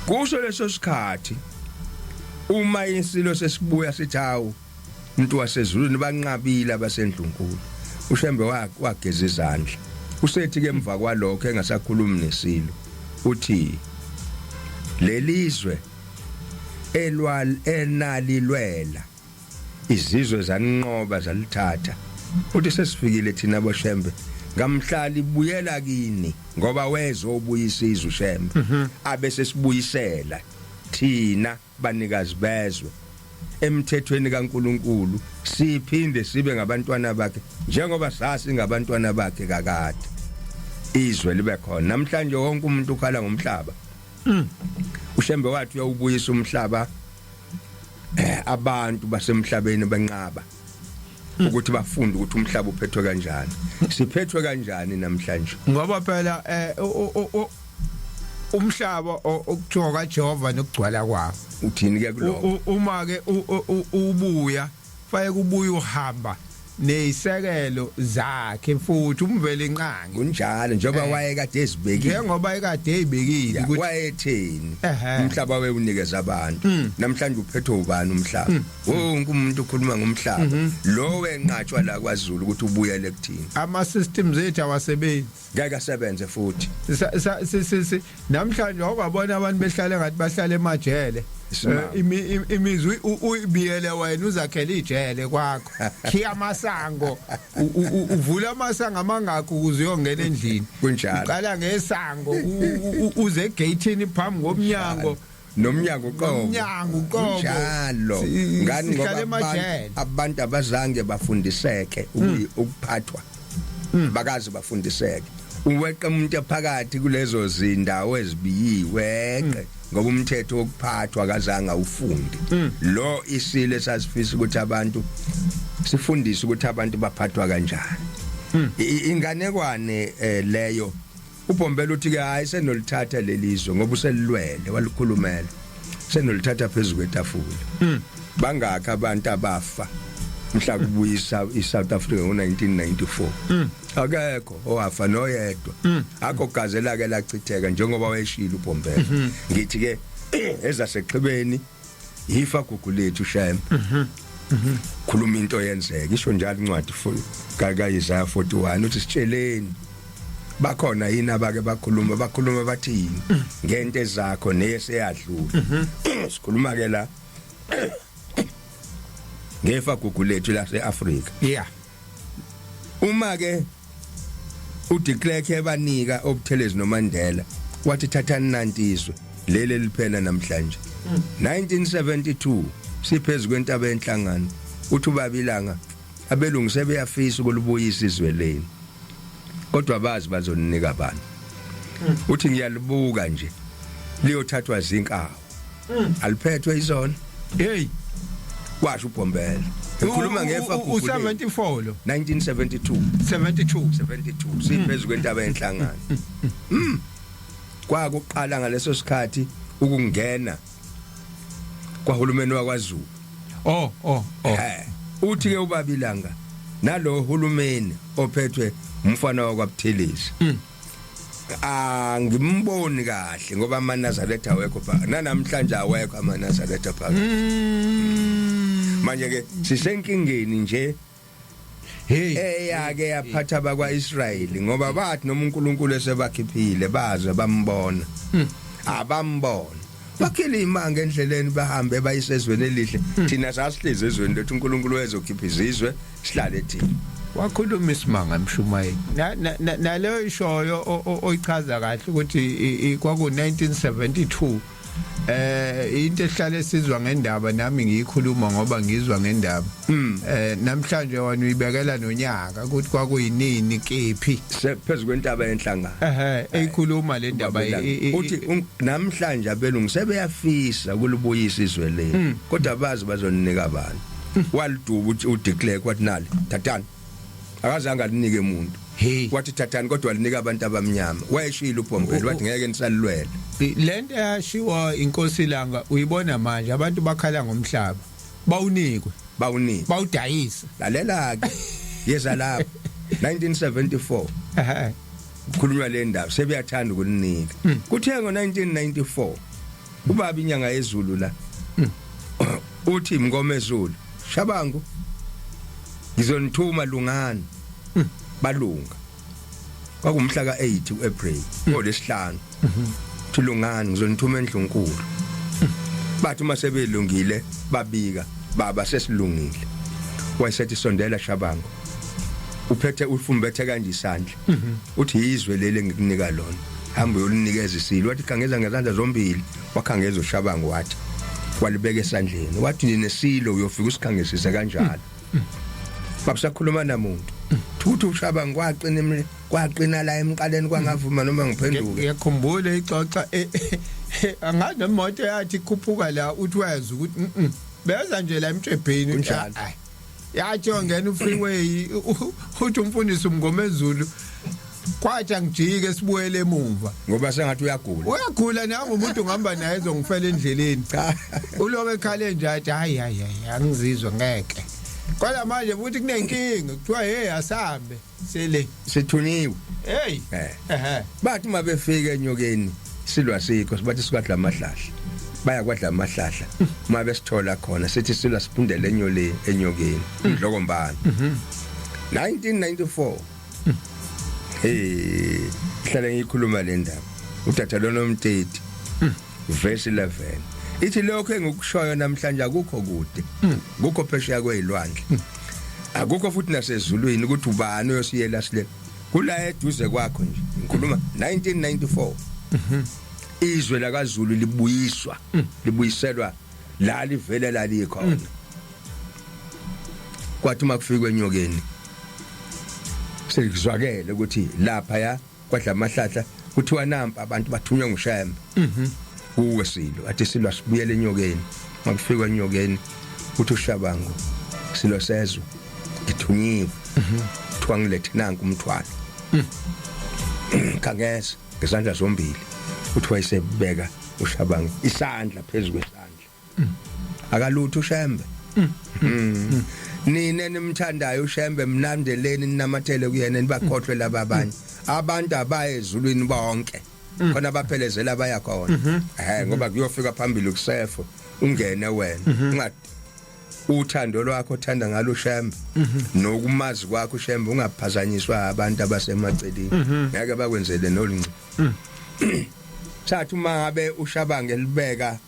Kuso leso sikhathi uma isilo sesibuya sithi hawu umuntu wasezulwini, banqabile abasendlunkulu, uShembe wageza izandla. Usethi ke emva kwalokho engasakhulumi nesilo, uthi lelizwe elwal enalilwela izizwe zaninqoba zalithatha, uthi sesifikile thina boShembe ngamhla libuyela kini, ngoba wezobuyisa izwe uShembe, abe sesibuyisela thina banikazi bezwe emthethweni kaNkuluNkulu, siphinde sibe ngabantwana bakhe njengoba sasingabantwana bakhe kakade, izwe libe khona. Namhlanje wonke umuntu ukhala ngomhlaba. UShembe wathi uyawubuyisa umhlaba, abantu basemhlabeni benqaba ukuthi bafunde ukuthi umhlaba uphethwe kanjani. Siphethwe kanjani namhlanje? Ngoba phela umhlaba okuthiwa kaJehova nokugcwala kwawo. Uthini ke kuloko? Uma ke ubuya, faye kubuya uhamba nezisekelo zakhe futhi umvele inqangi. Kunjalo, njengoba wayekade ezibekile. Njengoba ekade ezibekile. Ukuthi wayetheni umhlaba wewunikeza abantu. Namhlanje uphethwe ubani umhlaba? Wonke umuntu ukhuluma ngomhlaba lo wenqatshwa la kwaZulu ukuthi ubuyele kuthini. Ama systems ethu awasebenzi. Ngeke asebenze futhi. Namhlanje awukabona abantu behlala ngathi bahlala emajele. Isimanga. Imizwi uyibiyele wena, uzakhele ijele kwakho, khiya amasango, uvula amasango amangakho ukuze uyongena endlini. Kunjalo. Uqala ngesango, uze egate phambi komnyango. Nomnyango uqobo. Nomnyango uqobo. Njalo. Ngani? Sihlala Ngoba emajele. abantu abazange bafundiseke ukuphathwa, bakaze bafundiseke. Uweqa umuntu phakathi kulezo zindawo ezibiyiwe, eqe, ngoba umthetho wokuphathwa akazange awufunde. Lo isile sasifisa ukuthi abantu sifundise ukuthi abantu baphathwa kanjani. Inganekwane leyo. UBhombela uthi ke hayi, senolithatha lelizwe ngoba uselilwele, walikhulumela, senolithatha phezulu kwetafula. Bangakhi abantu abafa mhla kubuyisa iSouth Africa ngo1994? Akekho owafa noyedwa, akho gazi elake lachitheka njengoba wayeshilo uBhombela. Ngithi ke ezasexhibeni ifa gugu lethu Shembe. Khuluma into yenzeka, isho njalo incwadi ka Isaiah 41, uthi sitsheleni, bakhona yini abake bakhuluma, bakhuluma bathini ngento ezakho neyeseyadlula? Sikhuluma ke la ngefa gugu lethu lase Afrika. Uma ke uDe Klerk ebanika oButhelezi noMandela, wathi thathani nantizwe leli liphela namhlanje. 1972 siphezulu kwentaba enhlangano, uthi ubaba ilanga, abelungu sebeyafisa ukulubuyisa izwe leni, kodwa bazi bazoninika abantu. Uthi ngiyalibuka nje liyothathwa zinkawu, aliphethwe izona. Hey. Washo uBhombela ekhuluma ngefa gugu lethu. U74 lo? 1972. 72. 72, siphezulu kwentaba yenhlangano. Kwakuqala ngaleso sikhathi ukungena kwahulumeni wakwaZulu. Oh. Uthi ke ubabilanga nalo hulumeni ophethwe umfana wakwaButhelezi, angimboni kahle ngoba amaNazaretha awekho phakathi nanamhlanje, awekho amaNazaretha phakathi. Manje ke sisenkingeni nje eyake yaphatha bakwaIsrayeli, ngoba bathi noma uNkulunkulu esebakhiphile baze bambona, abambona, bakhile imanga endleleni, bahambe bayisezweni elihle. Thina sasihlezi ezweni lethu, uNkulunkulu wezokhipha izizwe, sihlale thina. Wakhuluma isimanga mshumayeli. Naleyo ishoyo oyichaza kahle ukuthi kwaku 1972, into ehlale sizwa ngendaba, nami ngiyikhuluma ngoba ngizwa ngendaba. Namhlanje wena uyibekela nonyaka ukuthi kwakuyinini, kephi. Sephezulu kwentaba yenhlangano. Ehe, eyikhuluma le ndaba. Uthi namhlanje abelungu sebeyafisa ukulubuyisa izwe leli, kodwa bazi bazoninika abantu. Waliduba uthi uDe Klerk, wathi nali, thathani. Akazange alinike umuntu. Hey. Wathi thathani, kodwa walinika abantu abamnyama. Wayeshilo uBhombela, wathi ngeke nisalilwela. Lento eyashiwo inkosi Langa uyibona manje, abantu bakhala ngomhlaba, bawunikwe, bawunike, bawudayisa. Lalela ke, yeza lapho 1974 kukhulunywa le ndaba, sebeyathanda ukulinika. Kuthe ngo1994 Ubaba inyanga yezulu la uthi Mngomezulu, Shabangu, ngizonithuma, lungani. Balunga, kwakumhla ka8 uApril, ngolesihlanu. Uthi, "Lungani, ngizonithuma endlunkulu." Bathi uma sebelungile babika, "Baba, sesilungile." Wayesethi, "Sondela, Shabangu." Uphethe, ufumbethe kanje isandla. Uthi, "Yizwe leli engikunika lona, hamba uyolinikeza isilo." Wathi, "Khangeza ngezandla zombili." Wakhangeza uShabangu, wathi walibeka esandleni, wathi, "Ninesilo, uyofika usikhangisise kanjalo." Babusakhuluma namuntu, thuthi uShabangu kwaqina kwaqina la emqaleni, kwangavuma noma ngiphenduke. Ngiyakhumbula ixoxa, angazi nemoto yathi ikhuphuka la, uthi wayazi ukuthi beza nje la emtshebheni. Kunjalo. Ah, yathi yongena ufreeway, uthi umfundisi uMngomezulu kwathi angijike sibuyele emuva. Ngoba sengathi uyagula. Uyagula nangu umuntu ngihamba naye, ezongifela endleleni. Cha. Uloke ekhale nje, athi, "Hayi, hayi, hayi, angizizwa ngeke." Kodwa manje futhi kunenkinga, kuthiwa, "Hey, asambe sele." Sithunyiwe. Hey. Bathi uma befika enyokeni, silwa sikho, sibathi sikwadla amahlahla, baya kwadla amahlahla. Uma besithola khona, sithi silwa siphindele enyoleni, enyokeni umdlokombana 1994. Hey, hlale ngikhuluma le ndaba. UDeuteronomy 30 verse 11 ithi, "Lokho engikushoyo namhlanje akukho kude, kukho phesheya kwezilwandle, akukho futhi nasezulwini ukuthi ubani oyosiyela sile, kula eduze kwakho nje." Ngikhuluma 1994, izwe lakaZulu libuyiswa, libuyiselwa la livele lalikhona. Kwathi uma kufikwe enyokeni, sekuzwakele ukuthi lapha ya kwadla amahlahla, kuthiwa nampa abantu bathunywe nguShembe. Kuwe silo, athi silo, "Asibuyele enyokeni." Makufikwa enyokeni, uthi uShabangu, "Silo sezwe, ngithunyiwe, kuthiwa ngilethe nanku umthwalo, khangeza ngezandla zombili." Uthi wayesebeka uShabangu isandla phezulu kwesandla, akalutho uShembe. Nina nimthandayo uShembe, mnandeleni, ninamathele kuyena, nibakhohlwe laba abanye abantu abaye ezulwini bonke. Khona baphelezela baya khona, ngoba kuyofika phambili kusefo ungene wena unga uthando lwakho othanda ngalo uShembe nokumazi kwakho uShembe ungaphazanyiswa abantu abasemaceleni, ngeke bakwenzele nolunci. Sathi uma ngabe uShabange libeka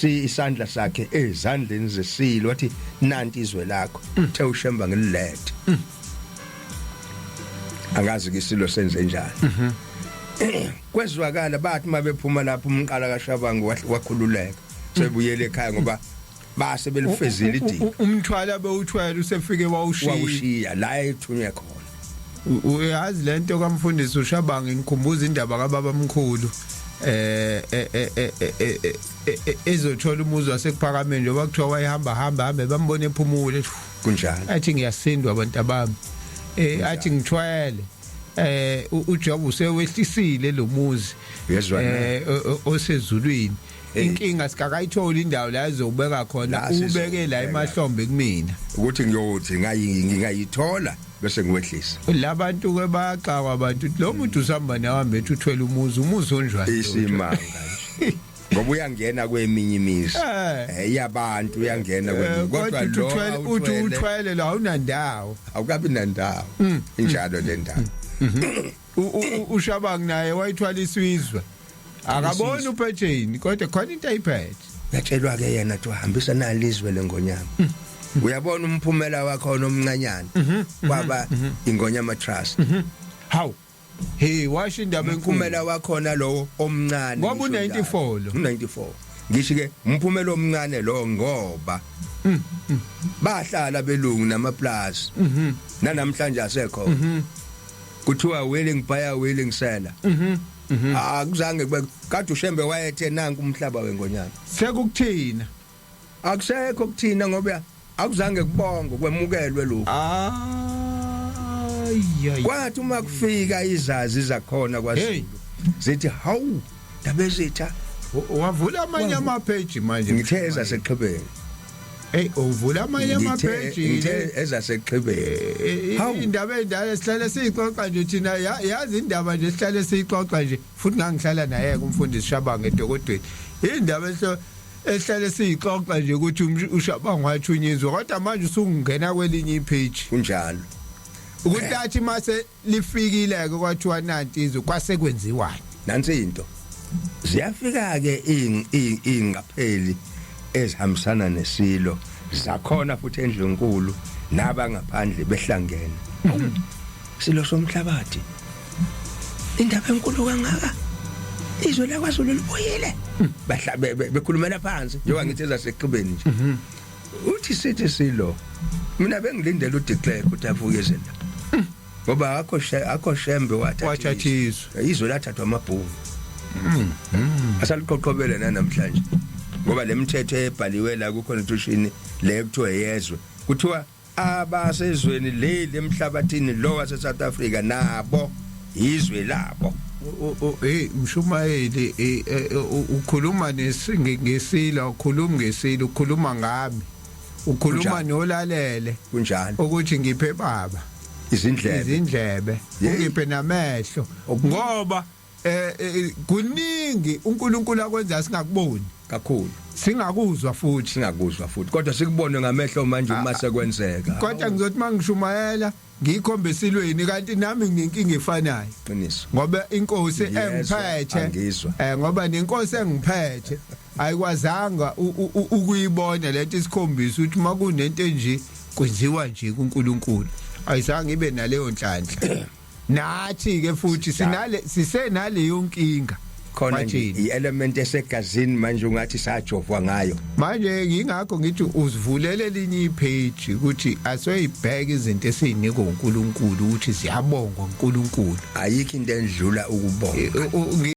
isandla sakhe ezandleni zesilo, wathi, "Nanti izwe lakho." Uthe uShemba, "Ngililethe." Angazi ke isilo senze njani. Kwezwakala bathi mabephuma lapho, umqala kaShabangu wakhululeka, sebuyele ekhaya ngoba base belifezile idinga. Umthwalo bewuthwele usefike wawushiya. Wawushiya la ethunywe khona. Uyazi lento kamfundisi uShabangu ngikhumbuza indaba kababa mkhulu ezothola umuzi wasekuphakameni, njengoba kuthiwa wayehamba hamba hambe bambone ephumule. Kunjalo. Athi, "Ngiyasindwa, abantu abami." Athi, "Ngithwele, uJob usewehlisile lo muzi." Uyezwa na? Osezulwini. Inkinga sikakayithola indawo la ezobeka khona. La Ubeke la sizobeka. emahlombe kumina. Ukuthi ngiyothi ngingayithola bese ngiwehlisa. Labantu ke bayaxakwa abantu, lo muntu usihamba nawe ethi uthwele umuzi, umuzi onjani? Isimanga nje, ngoba uyangena kweminye imizi. Yabantu uyangena kweminye, kodwa Kodwa lo uthwele, uthi awuthwele, uthwele lo awunandawo. Awukabi nandawo, injalo le ndaba. UShabang naye wayithwalisa izwe, akaboni uphetsheni, kodwa khona into ayiphethe. Yatshelwa ke yena ukuthi hambisa nalizwe lengonyama. Uyabona umphumela wakhona omncanyana kwaba Ingonyama Trust. Hawu, hey, washo indaba enkulu. Umphumela wakhona lowo omncane. Ngoba ngisho u-94 njalo. lo. U94 ngisho ke, umphumela omncane lo, ngoba bahlala belungu namaplaza nanamhlanje asekhona, kuthiwa willing buyer, willing seller. Akuzange kube kade uShembe wayethe nanku umhlaba wengonyama. Sekukuthina. Akusekho kuthina, ngoba akuzange kubonge kwemukelwe lokhu. Ay. Kwathi uma kufika izazi zakhona kwaZulu zithi, "Hawu, ndabezitha." Wavula amanye amapage manje. Ngithe ezaseqhebeni. Hey, uvula amanye amapage. Ngithe ezasexhibeni. Hawu, indaba endala sihlale siyixoxa nje thina, yazi indaba nje sihlale siyixoxa nje, futhi ngangihlala naye umfundisi Shabangu edokodweni. Indaba esihlale siyixoxa nje ukuthi uShabangu wathunyizwa, kodwa manje usungena kwelinye ipage. Kunjalo. Ukuthi athi mase lifikile ke kwathiwa nanti izwe, kwase kwenziwani? Nansi into. Ziyafika ke ingqapheli ezihambisana nesilo zakhona futhi endlunkulu nabangaphandle behlangene. Silo somhlabathi, indaba enkulu kangaka, izwe lakwaZulu libuyile. Bahla bekhulumela phansi njengoba ngithi ezasexhibeni nje. Uthi sithi silo, mina bengilindele uDeclare ukuthi avuke izinto, ngoba akho Shembe wathatha wathatha izwe. Izwe lathathwa amabhunu, asaliqoqobele namhlanje, ngoba lemithetho ebhaliwe la ku constitution le kuthiwa yezwe, kuthiwa abasezweni leli emhlabathini lo wase South Africa nabo izwe labo. Hey mshumayeli, ukhuluma ngesila, ukhuluma ngesila, ukhuluma ngami, ukhuluma Kunjalo. nolalele. Kunjalo. Ukuthi ngiphe baba izindlebe, izindlebe, ungiphe namehlo, ngoba kuningi uNkulunkulu akwenza singakuboni kakhulu, singakuzwa futhi. Singakuzwa futhi, kodwa sikubone ngamehlo manje uma sekwenzeka. Kodwa ngizothi mangishumayela ngikhombe esilweni, kanti nami nginenkinga efanayo. Qiniso. Ngoba inkosi Ngiyezwa, engiphethe angizwa. Ngoba nenkosi engiphethe ayikwazanga ukuyibona lento isikhombisa ukuthi makunento enje kwenziwa nje kuNkulunkulu, ayizange ibe naleyo nhlanhla. Nathi ke futhi sinale sisenaleyo nkinga. Khona nje Kwathini? I-element esegazini manje ungathi sajovwa ngayo. Manje ngingakho ngithi uzivulele elinye ipage ukuthi asoyibheka izinto esizinikwa uNkulunkulu ukuthi ziyabongwa uNkulunkulu. Ayikho into endlula ukubonga.